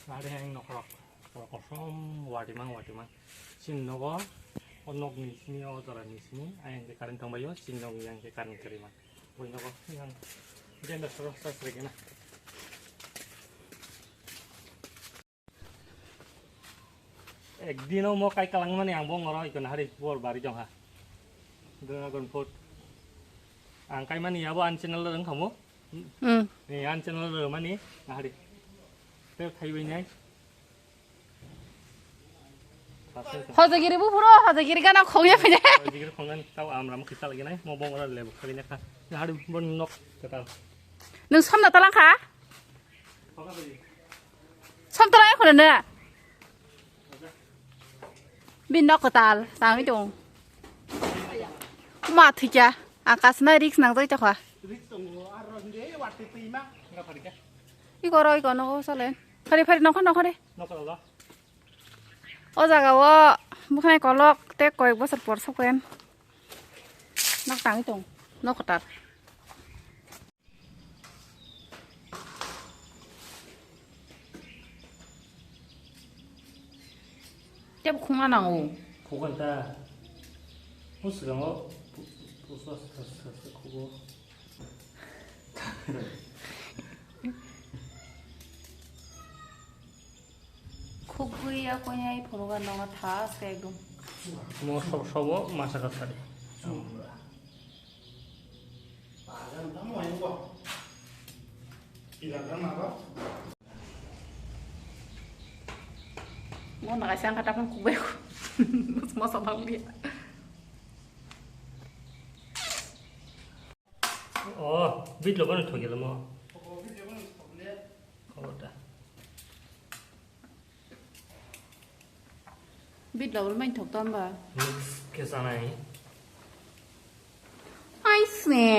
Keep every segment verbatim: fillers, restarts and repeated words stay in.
Ari ang nokrok, nokrok kosom watimang, watimang. Chini nogo, o nokni simi, o jorani simi, ayang ke current tongbaio, chini nokni ayang ke current kwrwi man. Bui nogo, yang, jenda soro sa srege na. Ekdino mo kai kalang mani ang bong oro ikon hari bor bari jong ha. Dragon fruit. Ang kai mani abo an channel reng khamu. Hmm. Ni an channel reng mani hari. Te khai bai nai. Hojagiri bu puro, hojagiri gana khongya pide. Hojagiri khongan tau amram kita lagi nai. Mo bong oro lebu khai nai kha. Hari bon nok ketal. Nung somna talang kha? Somtwrang ya khuna na? Bini nok kwtal tangwi tong. Ma thikya. Akas na risk nang jai tokha. Iko ro iko nogo salen. Phari phari nokha nokha de. O jaga o bwkhwnai kolok tei koyek bosor por sokren. Nok tangwi tong. Nok kwtal. Tep khungna nango. Khukhan ta. O swkango pu-, pu-, sa-, sa-, sa-, sa-, khugo. Khugwi ya koinai phunukha nokha tha se ekdom. Mo sob sobo masa ka sari. Mo naga siang kata pun kubek. Mo sama dia. Oh, bit lo bano thok gelo mo. Khobor da. Bit lo bano thok tamba. Mix ke sanai. Ai se.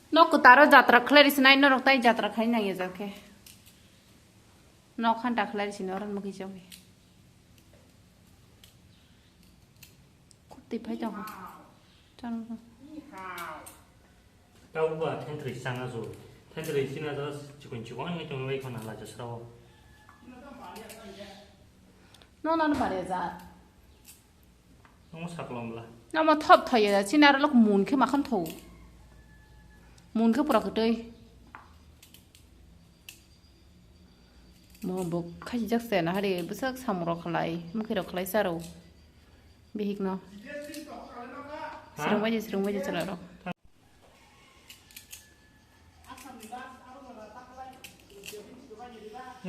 Nok taro jatra khlai sinai norok tai jatra khai nang ya jake. Nok khan ta khlai sini oran mugi jawi. Kutui phai tongo. Tang. Tau ba thentri sanga jo. Thentri sina jo chikon chikon ngai tong bai khona la jasrao. No no no bare ja. Namo saklom la. Namo thop thoye ja sina ro lok mun khe makhan tho. Mun khe pura kwtui. Mo bo khajijak se na hari bwsak samung rok khlai, mwkhwi rok khlai charo. Bihik no. Srwng bai di, srwng bai di chwla rok.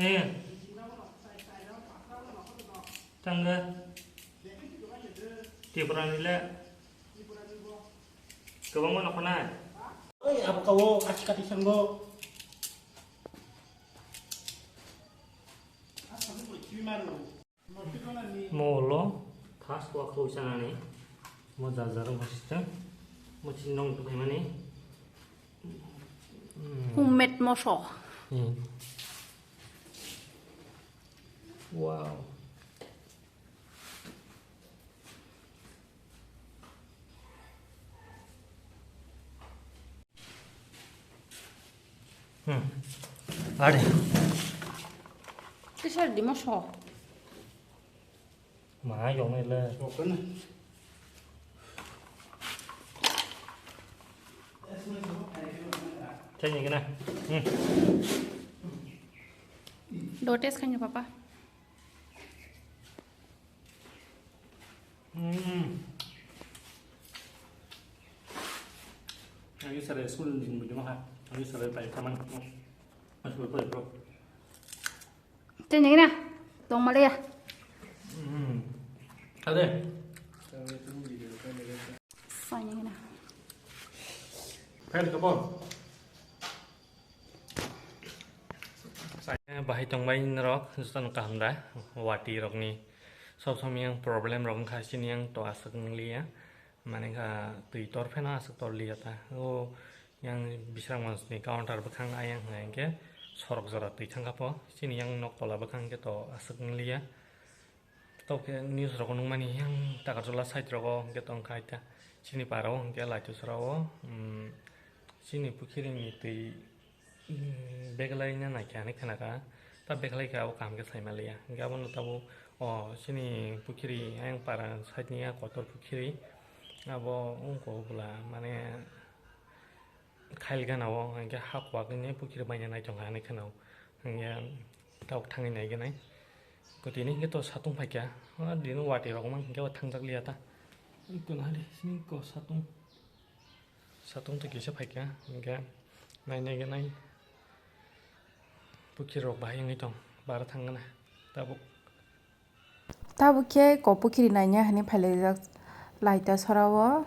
Eh. Tangga. Tipra ni le. Kwbangma nokho nai. Oi, abo kawo, kati kati sango. Mo ulo first walk kho sanani. Mo jar jar mo system. Mo chin nong tu khaimani. Hmm. Homemade moso. Hmm. Wow. Hmm. Are. Kisar dimo so. Ma yong le. Sokana. Thank you na. Hmm. Do test kanya papa. Hmm. Ang isare school din bujima ha. Ang isare pai kaman. School pai bro. Tini na. Tong male ya. Hmm. Ade. Fine na. Pai kapo. Bahai tongbai norok, jotono kaham da, wati rokni sob somoi yang problem rok wngkha, chini yang to aswk wngliya, mane kha twi tor pheno aswk tor liya ta, o yang bisrang monsni counter bwkhang ayang hwnka hinkhe sorok jora twi thangkha po, chini yang nok tola bwkhang hinkhe to aswk wngliya. Tok khe news rok nukmani yang Takarjala side rogo hwnkhe tongkha aita. Chini para o hwnkhe Laitusra o, um, chini pukhiri ni twi, um, beglai na naikha hinwi khnakha. Ta bekhlai khe abo kaham khe sai manliya. Hinkhe abono tabuk o chini pukhiri ayang para side ni a kotor pukhiri abo wngkha bwla mane khail gana o hinkhe ha kwbak ni pukhiri baina nai tongkha hinwi kheno. Hinkhe tabuk thangwi nai gwnai. Kwtwini hinkhe to satung phaikha. O dino watwi rok mang hinkhe o thangjak liya ta. Iko nahari sini ko satung. Satung twi kisa phaikha, hinkhe nainai gwnai pukhirok bahai wngwi tong, bara thang gwnai tabuk. Tabuk khe ko pukhiri naina hinwi phailaijak laita sora o,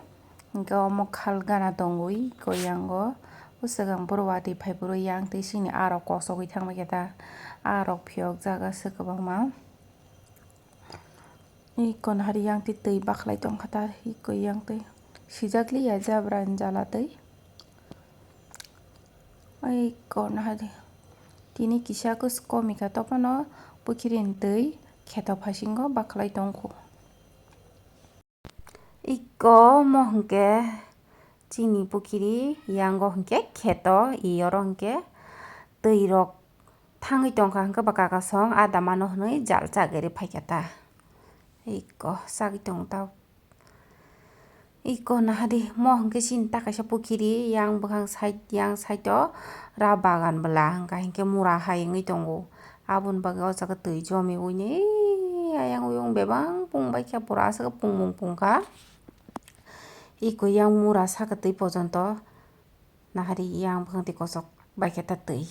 hinkhe omo khal gana tongwi ko yango. O swkang phuru watwi phai phuru yang twi sini arok kosogwi thangbai khe ta, arok phiyok jaga se kwbangma. Iko nahari yang twi twi bakhlai tongkha ta, iko yang twi sijak liya jabra ni jala twi. Iko nahari tini kisa kos komika tophano pukhiri ni twi kheto phasingo bakhlai tongkhu. Iko mo hwnkhe chini pukhiri yango hwnkhe kheto, iyoro hwnkhe twi rok thangwi tongkha hwnkhe bwkha kasong adamano hwnwi jal chagwi rw phaikha ta. Iko sagwi tongo ta. Iko nahadi mo hwnkhe chini ta kaisa pukhiri yang bwkhang side yang side o ra bagan bwla hwnkha hinkhe mura hai wngwi tongo. Aboni bagwi o jaga twi jomiwini ayang oyung bebang pung baikha pura aswk pungmung pungkha. Iko yang mura saka twi pojonto nahari yang bwkhang twi kosok baikha ta twi.